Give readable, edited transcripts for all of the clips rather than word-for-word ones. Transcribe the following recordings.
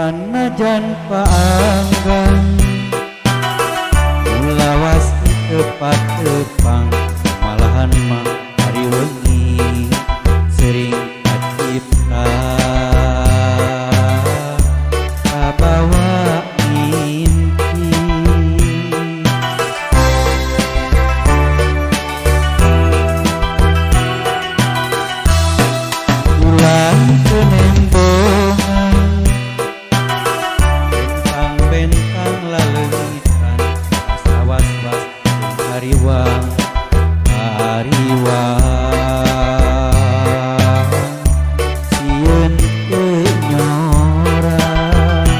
Sanajan paanggang lawas tepat tepang malahan mah hari wengi sering kacipta kabawa mimpi. Bulan kenembongan bentang-bentang laleungitan asa was-was hariwang hariwang sieun teu nyorang.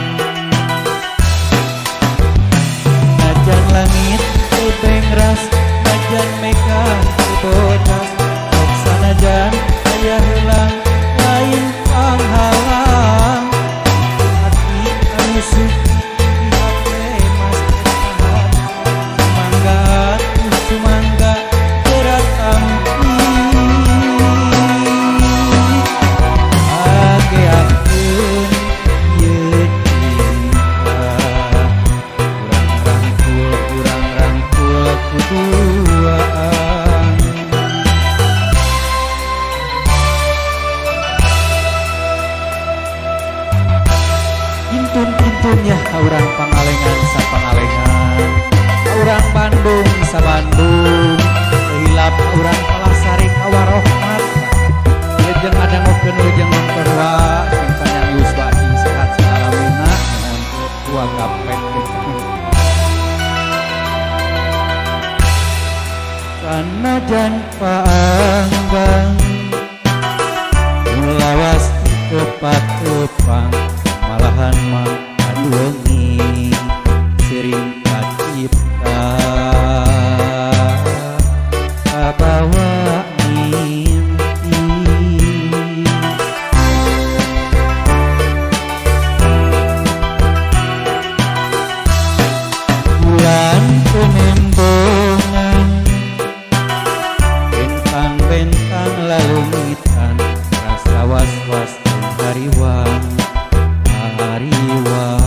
Najan langit teu bengras, najan meka teu bodas, sok sanajan aya heulang lain panghalang. Hati anu suci di hate mas tahan, sumangga atuh sumangga geura tampi. Ageakeun ieu cinta, urang rangkul kuduaan. Kintun-kintun ya urang Pangalengan sapangalengan, urang Bandung sa Bandung, hilap urang Palasari kawarohmat. Lejeng ngadangukeun lejeng nonton wa sing panjang yuswa sing sehat salamina nuhun dua gapek. Sanajan paanggang lawas tepat tepang malahan mah anu wengi sering kacipta kabawa mimpi. Bulan kenembongan bentang-bentang laleungitan rasa was-was hariwang hariwang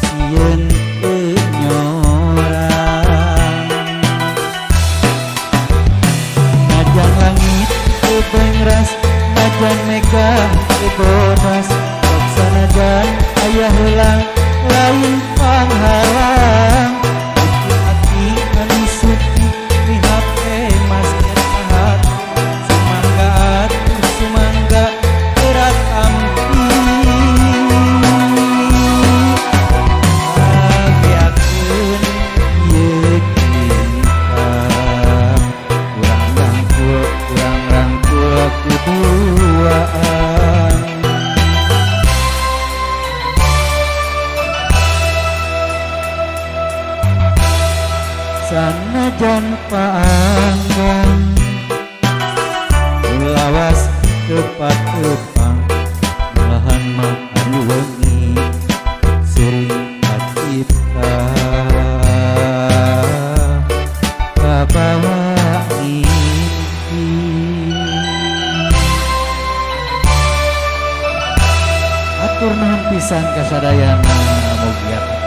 sieun teu nyorang. Najan langit teu bengras, najan mega teu bodas, sok sanajan aya heulang lain panghalang. Hati anu suci di hate mas tahan, sumangga atuh sumangga geura tampi. Ageakeun ieu cinta, urang rangkul kuduaan. Sanajan paanggang lawas tepat tepang malahan mah anu wengi sering kacipta kabawa mimpi. Atur nuhun pisan kasadayana mugia.